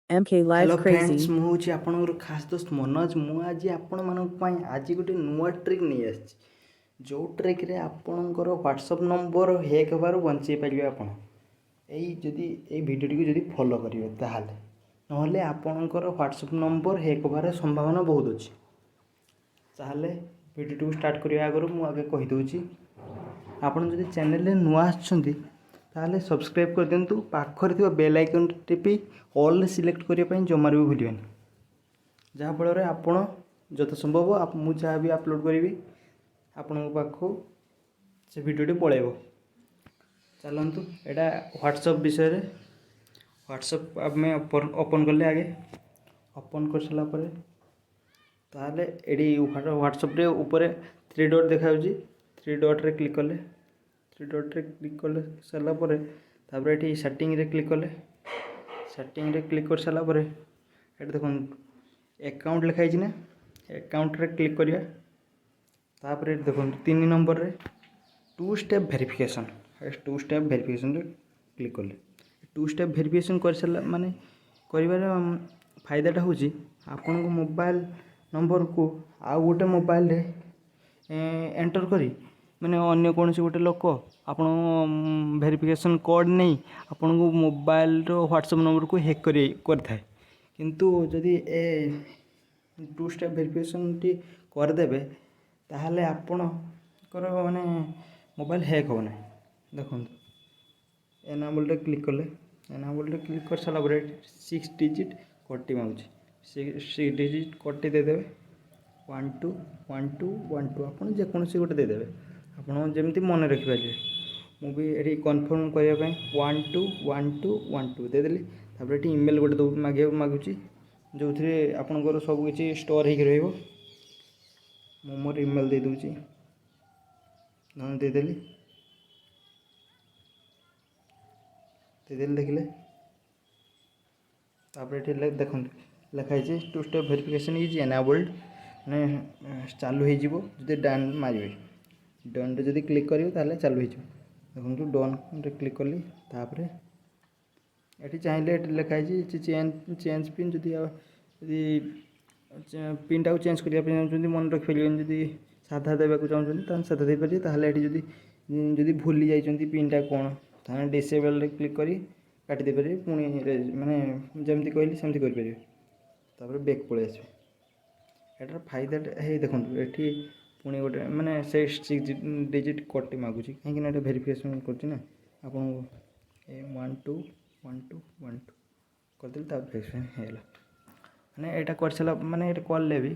MK Live hello Crazy. Friends, ମୁଁ ହେଉଛି ଆପଣଙ୍କର ଖାସ୍ ଦୋସ୍ତ ମନୋଜ। ମୁଁ ଆଜି ଆପଣମାନଙ୍କ ପାଇଁ ଆଜି ଗୋଟେ ନୂଆ ଟ୍ରିକ୍ ନେଇ ଆସିଛି, ଯେଉଁ ଟ୍ରିକ୍ରେ ଆପଣଙ୍କର ହ୍ୱାଟ୍ସଅପ୍ ନମ୍ବର ହ୍ୟାକ୍ ହେବାରୁ ବଞ୍ଚେଇ ପାରିବେ ଆପଣ ଯଦି ଏଇ ଭିଡ଼ିଓଟିକୁ ଯଦି ଫଲୋ କରିବେ ତାହେଲେ। ନହେଲେ ଆପଣଙ୍କର ହ୍ୱାଟ୍ସଅପ୍ ନମ୍ବର ହ୍ୟାକ୍ ହେବାର ସମ୍ଭାବନା ବହୁତ ଅଛି। ତାହେଲେ ଭିଡ଼ିଓଟିକୁ ଷ୍ଟାର୍ଟ କରିବା ଆଗରୁ ମୁଁ ଆଗେ କହିଦେଉଛି, ଆପଣ ଯଦି ଚ୍ୟାନେଲରେ ନୂଆ ଆସିଛନ୍ତି, ତାହେଲେ ସବସ୍କ୍ରାଇବ୍ କରିଦିଅନ୍ତୁ। ପାଖରେ ଥିବା ବେଲ୍ ଆଇକନ୍ ଟିପି ଅଲ୍ରେ ସିଲେକ୍ଟ କରିବା ପାଇଁ ଜମାରୁ ବି ଭୁଲିବେନି, ଯାହାଫଳରେ ଆପଣ ଯଥା ସମ୍ଭବ ମୁଁ ଯାହା ବି ଅପଲୋଡ଼ କରିବି, ଆପଣଙ୍କ ପାଖକୁ ସେ ଭିଡ଼ିଓଟି ପଳାଇବ। ଚାଲନ୍ତୁ, ଏଇଟା ହ୍ୱାଟ୍ସଅପ୍ ବିଷୟରେ। ହ୍ୱାଟ୍ସଅପ୍ ଆମେ ଓପନ୍ କଲେ, ଆଗେ ଓପନ୍ କରିସାରିଲା ପରେ ତାହେଲେ ଏଠି ହ୍ୱାଟ୍ସଅପ୍ରେ ଉପରେ ଥ୍ରୀ ଡଟ୍ ଦେଖାଯାଉଛି। ଥ୍ରୀ ଡଟ୍ରେ କ୍ଲିକ୍ କଲେ, ଥ୍ରୀ ଡଟ୍ରେ କ୍ଲିକ୍ କଲେ ସାରିଲା ପରେ ତାପରେ ଏଠି ସେଟିଂରେ କ୍ଲିକ୍ କଲେ। ସେଟିଂରେ କ୍ଲିକ୍ କରିସାରିଲା ପରେ ଏଠି ଦେଖନ୍ତୁ, ଆକାଉଣ୍ଟ ଲେଖା ହେଇଛି ନା, ଆକାଉଣ୍ଟରେ କ୍ଲିକ୍ କରିବା। ତାପରେ ଏଠି ଦେଖନ୍ତୁ, 3 ନମ୍ବରରେ two step verification. Two step ଭେରିଫିକେସନ୍ରେ କ୍ଲିକ୍ କଲେ, ଟୁ ଷ୍ଟେପ୍ ଭେରିଫିକେସନ୍ କରିସାରିଲା ମାନେ କରିବାର ଫାଇଦାଟା ହେଉଛି, ଆପଣଙ୍କ ମୋବାଇଲ୍ ନମ୍ବରକୁ ଆଉ ଗୋଟେ ମୋବାଇଲରେ ଏଣ୍ଟର୍ କରି, ମାନେ ଅନ୍ୟ କୌଣସି ଗୋଟେ ଲୋକ ଆପଣ ଭେରିଫିକେସନ୍ କୋଡ଼୍ ନେଇ ଆପଣଙ୍କୁ ମୋବାଇଲର ହ୍ୱାଟ୍ସଅପ୍ ନମ୍ବରକୁ ହ୍ୟାକ୍ କରିଥାଏ। କିନ୍ତୁ ଯଦି ଏ ଟୁ ଷ୍ଟେପ୍ ଭେରିଫିକେସନ୍ଟି କରିଦେବେ, ତାହେଲେ ଆପଣଙ୍କର ମାନେ ମୋବାଇଲ୍ ହ୍ୟାକ୍ ହେବ ନାହିଁ। ଦେଖନ୍ତୁ, ଏନାବଲ୍ରେ କ୍ଲିକ୍ କଲେ, ଏନାବଲ୍ରେ କ୍ଲିକ୍ କରିସାରିଲା ପରେ ସିକ୍ସ ଡିଜିଟ୍ କୋଡ଼୍ଟି ମାଗୁଛି। ସିକ୍ସ ଡିଜିଟ୍ କୋଡ଼୍ଟି ଦେଇଦେବେ, 121212। ଆପଣ ଯେକୌଣସି ଗୋଟେ ଦେଇଦେବେ, ଆପଣ ଯେମିତି ମନେ ରଖିପାରିବେ। ମୁଁ ବି ଏଠି କନଫର୍ମ କରିବା ପାଇଁ 121212 ଦେଇଦେଲି। ତାପରେ ଏଠି ଇମେଲ୍ ଗୋଟେ ଦେଉ ମାଗିବାକୁ ମାଗୁଛି, ଯେଉଁଥିରେ ଆପଣଙ୍କର ସବୁ କିଛି ଷ୍ଟୋର୍ ହେଇକି ରହିବ। ମୁଁ ମୋର ଇମେଲ୍ ଦେଇଦେଉଛି। ହଁ, ଦେଇଦେଲି, ଦେଇଦେଲି, ଦେଖିଲେ। ତାପରେ ଏଠି ଦେଖନ୍ତୁ, ଲେଖା ହେଇଛି "Two step verification is enabled", ମାନେ ଚାଲୁ ହେଇଯିବ ଯଦି ଡନ୍ ମାରିବେ। ଡନ୍ରେ ଯଦି କ୍ଲିକ୍ କରିବେ, ତାହେଲେ ଚାଲୁ ହେଇଯିବ। ଦେଖନ୍ତୁ, ଡନ୍ରେ କ୍ଲିକ୍ କଲି। ତାପରେ ଏଠି ଚାହିଁଲେ ଏଠି ଲେଖା ହେଇଛି ଚେଞ୍ଜ ପିନ୍। ଯଦି ପିନ୍ଟାକୁ ଚେଞ୍ଜ କରିବା ପାଇଁ ଚାହୁଁଛନ୍ତି, ମନେ ରଖିପାରିବେନି, ଯଦି ସାଧା ଦେବାକୁ ଚାହୁଁଛନ୍ତି, ତାହେଲେ ସାଧା ଦେଇପାରିବେ। ତାହେଲେ ଏଠି ଯଦି ଭୁଲି ଯାଇଛନ୍ତି ପିନ୍ଟା କ'ଣ, ତାହେଲେ ଡିସେବଲ୍ରେ କ୍ଲିକ୍ କରି କାଟି ଦେଇପାରିବେ। ପୁଣି ମାନେ ଯେମିତି କହିଲି ସେମିତି କରିପାରିବେ। ତାପରେ ବ୍ୟାକ୍ ପଳେଇ ଆସିବେ। ଏଟାର ଫାଇଦାଟା ହେଇ ଦେଖନ୍ତୁ, ଏଠି ପୁଣି ଗୋଟେ ମାନେ ସେଇ ସିକ୍ସ ଡିଜିଟ୍ କୋଡ଼୍ଟି ମାଗୁଛି, କାହିଁକିନା ଏଇଟା ଭେରିଫିକେସନ୍ କରୁଛି ନା ଆପଣଙ୍କୁ। ଏ 121212 କରିଦେଲି, ତାପରେ ଭେରିଫିକେସନ୍ ହେଇଗଲା। ମାନେ ଏଇଟା କରିସାରିଲା ମାନେ ଏଇଟା କଲେ ବି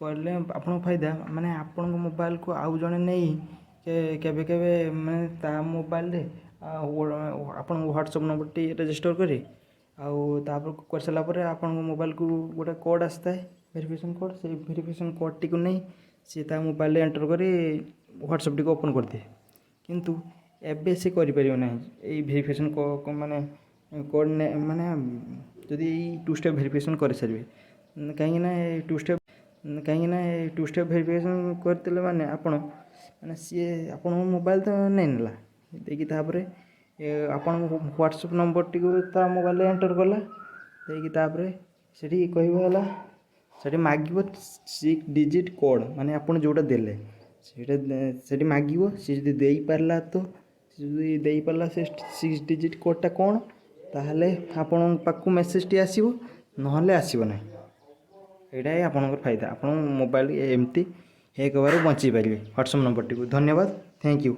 କଲେ ଆପଣଙ୍କ ଫାଇଦା, ମାନେ ଆପଣଙ୍କ ମୋବାଇଲକୁ ଆଉ ଜଣେ ନେଇ କେବେ କେବେ ମାନେ ତା ମୋବାଇଲରେ ଆଉ ଆପଣଙ୍କ ହ୍ୱାଟ୍ସଅପ୍ ନମ୍ବରଟି ରେଜିଷ୍ଟର କରି, ଆଉ ତାପରେ କରିସାରିଲା ପରେ ଆପଣଙ୍କ ମୋବାଇଲକୁ ଗୋଟେ କୋଡ଼୍ ଆସିଥାଏ, ଭେରିଫିକେସନ୍ କୋଡ଼୍। ସେଇ ଭେରିଫିକେସନ୍ କୋଡ଼୍ଟିକୁ ନେଇ ସିଏ ତା ମୋବାଇଲରେ ଏଣ୍ଟର୍ କରି ହ୍ୱାଟ୍ସଅପ୍ଟିକୁ ଓପନ୍ କରିଦିଏ। କିନ୍ତୁ ଏବେ ସେ କରିପାରିବ ନାହିଁ ଏଇ ଭେରିଫିକେସନ୍ ମାନେ କୋଡ଼୍ ମାନେ ଯଦି ଏଇ ଟୁ ଷ୍ଟେପ୍ ଭେରିଫିକେସନ୍ କରିସାରିବେ। କାହିଁକିନା ଏ ଟୁ ଷ୍ଟେପ୍ ଭେରିଫିକେସନ୍ କରିଦେଲେ ମାନେ ଆପଣ ମାନେ ସିଏ ଆପଣଙ୍କ ମୋବାଇଲ୍ ତ ନେଇନେଲା, ଦେଇକି ତାପରେ ଆପଣଙ୍କ ହ୍ୱାଟ୍ସଅପ୍ ନମ୍ବରଟିକୁ ତା ମୋବାଇଲରେ ଏଣ୍ଟର୍ କଲା, ଦେଇକି ତାପରେ ସେଠି କହିବ ହେଲା, ସେଠି ମାଗିବ ସିକ୍ସ ଡିଜିଟ୍ କୋଡ଼୍। ମାନେ ଆପଣ ଯେଉଁଟା ଦେଲେ, ସେଇଟା ସେଠି ମାଗିବ। ସେ ଯଦି ଦେଇପାରିଲା ତ, ସେ ଯଦି ଦେଇପାରିଲା ସେ ସିକ୍ସ ଡିଜିଟ୍ କୋଡ଼୍ଟା କ'ଣ, ତାହେଲେ ଆପଣଙ୍କ ପାଖକୁ ମେସେଜଟି ଆସିବ, ନହେଲେ ଆସିବ ନାହିଁ। ଏଇଟା ହିଁ ଆପଣଙ୍କର ଫାଇଦା। ଆପଣ ମୋବାଇଲ ଏମିତି ହ୍ୟାକ୍ ହେବାରୁ ବଞ୍ଚେଇ ପାରିବେ ହ୍ୱାଟ୍ସଅପ୍ ନମ୍ବରଟିକୁ। ଧନ୍ୟବାଦ, thank you.